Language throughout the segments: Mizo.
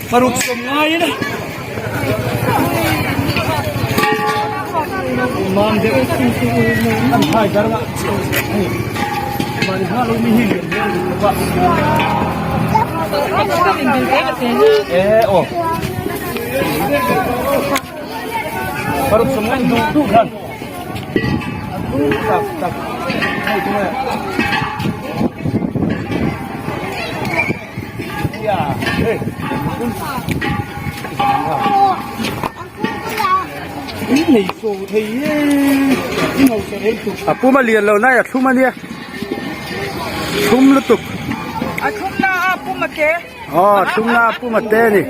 Paruk som ngai in mam deuh an hai dar nga mani ha lo mi hi lian lian lu ba e o paruk som ngai du du khan tak tak hei tu A pum a lian lo nai a thlum a nia thlum lutuk a thlum na a pum a te aw thlum na a pum a te a ni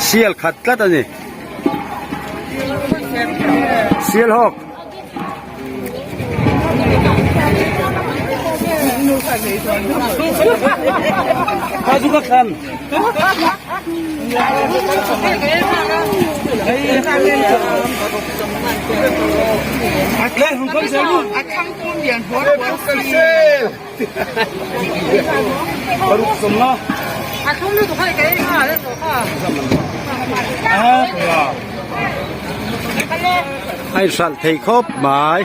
sial khat tlat a ni sial hawk. A inhralh thei khawp mai.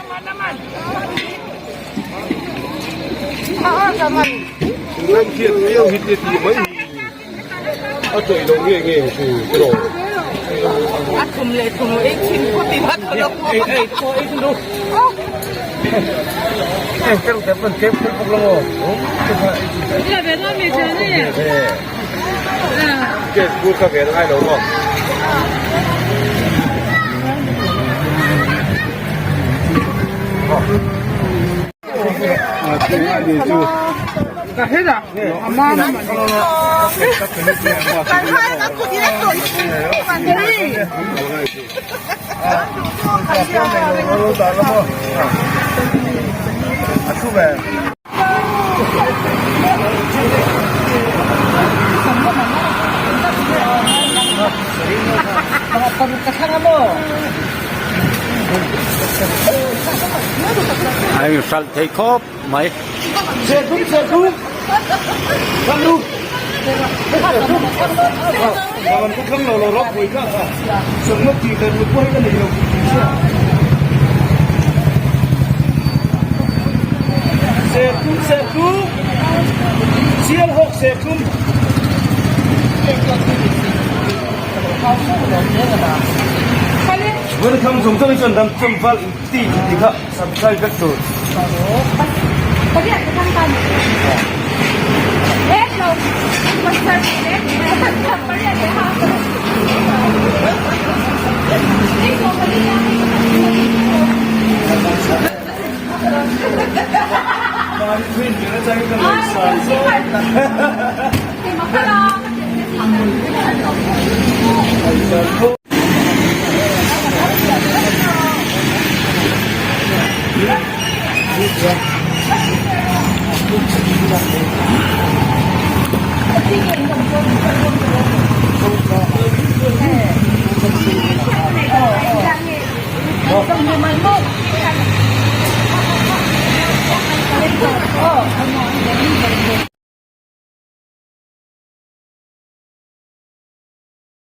A inhralh thei khawp mai.